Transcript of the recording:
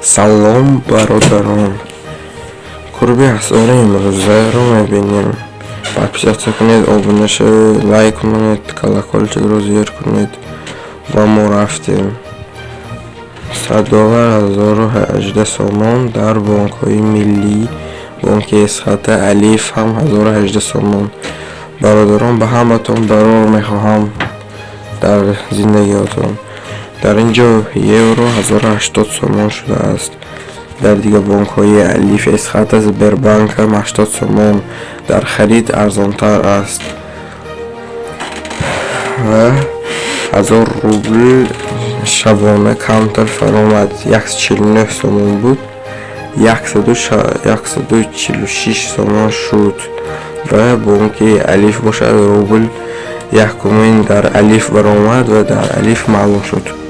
Салом, бародарон! Курби асъори имрӯзаро мебинем. Подписаться кунед, обуна шавед, лайк монед, колокольчикро зер кунед ва мо рафтем. 100 доллар 1018 сомон дар бонкҳои миллӣ, бонки Эсхата, Алиф ҳам 1018 сомон. Бародарон, ба ҳаматон барор мехоҳам дар зиндагиҳотон. Дар ин ҷо евро 1080 сомон шудааст. Дар дигар бонкҳои Алиф, Эсхата, Сбербанк ҳам 80 сомон дар харид арзонтар аст. Ва 1000 рубл шабона камтар фаромад, 149 сомон буд, 146 сомон шуд. Ва бонки Алиф бошад, рубл якумин дар Алиф баромад ва дар Алиф маълум шуд.